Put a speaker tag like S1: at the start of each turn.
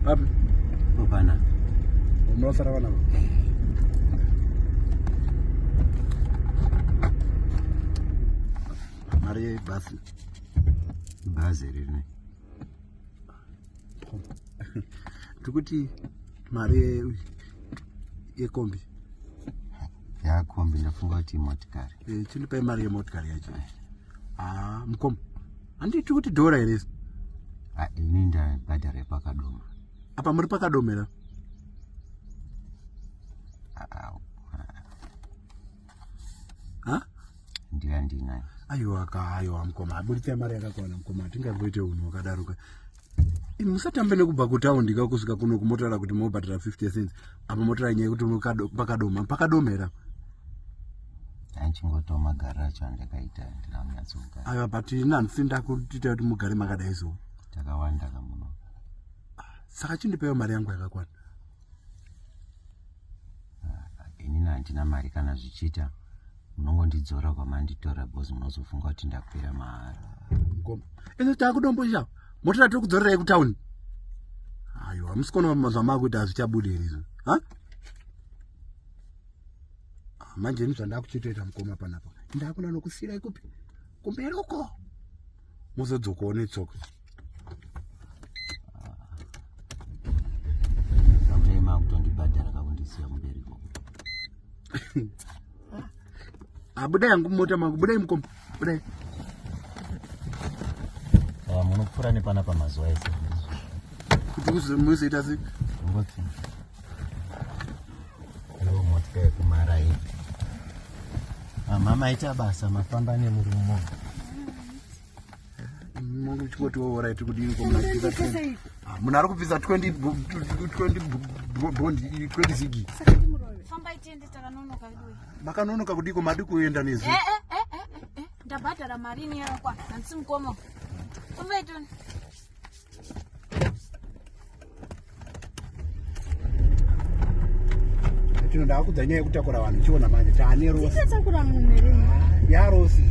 S1: Papi?
S2: Pana.
S1: Munosara vana va. Mari yebhasi.
S2: Bhazi rine.
S1: Tikuti mari yekombi.
S2: Yakombi ndafunga kuti motikari.
S1: Eh, chindipai mari yemotikari yacho. Ah, mukoma. Handiti kuti dhora here izvi?
S2: Ah, ini ndabhadhara pakadoma.
S1: Apa muri pakadomera?
S2: Ah,
S1: Ha?
S2: Ndiya ndinayo.
S1: Aiwa ka, aiwa mukoma. Aburitsai mari yakakwana mukoma. Hatingamboite unhu hwakadaro ka. Imi musatambe nekubva kutaundi ka kusvika kuno kumotora kuti mobhadhara 50 cents. Apa motora nyaya yekuti pakadoma, pakadomera.
S2: Anchingoto magariro acho andakaita ndinonyatsogara.
S1: Aiwa but ini handisi ndakuita kuti mugare makadai so.
S2: Takawanda kamuno.
S1: Saka chindipaiwo mari yangu yakakwana.
S2: Inini handina mari kana zvichiita munongondidzora kwamanditora because munozofunga kuti ndakwira mahara.
S1: Mukoma. Ese takudombosha. Motora tiri kudzorerai kutauni. Aiwa musi kuona zvamakuita hazvichabudi here izvo. Ha? Manje ini zvandakuchitoita mukoma panapa. Ndakuna nokusiirai kupi? Kumberi uko. Muzodzokawo netsoka.
S2: Samune makutondibhadhara kakundisiya kumberi uko.
S1: Abudai hangu mumota mangu, budai mukoma, budai.
S2: Munopfuura nepanapa mazuva ese.
S1: Kuti muzoita sei?
S2: Ngoti. Ndo motika yekumaraini. Mama ita basa mafamba nemurume.
S1: Mungu chingoti woora tiri kudini ko munhu ari kubvisa 20 20 bond 20 zigi.
S3: Fambai tiende takanonoka veduwe.
S1: Makanonoka kudiko madi kuenda nezvi.
S3: Eh eh eh eh. Ndabhadhara mari ini yakakwana. Handisi mukoma. Fambai tione.
S1: Tino ndakudza nyaya yekutakura vanhu chiona manje taane rosi.
S3: Tisatakura munhu here?
S1: Yarosi.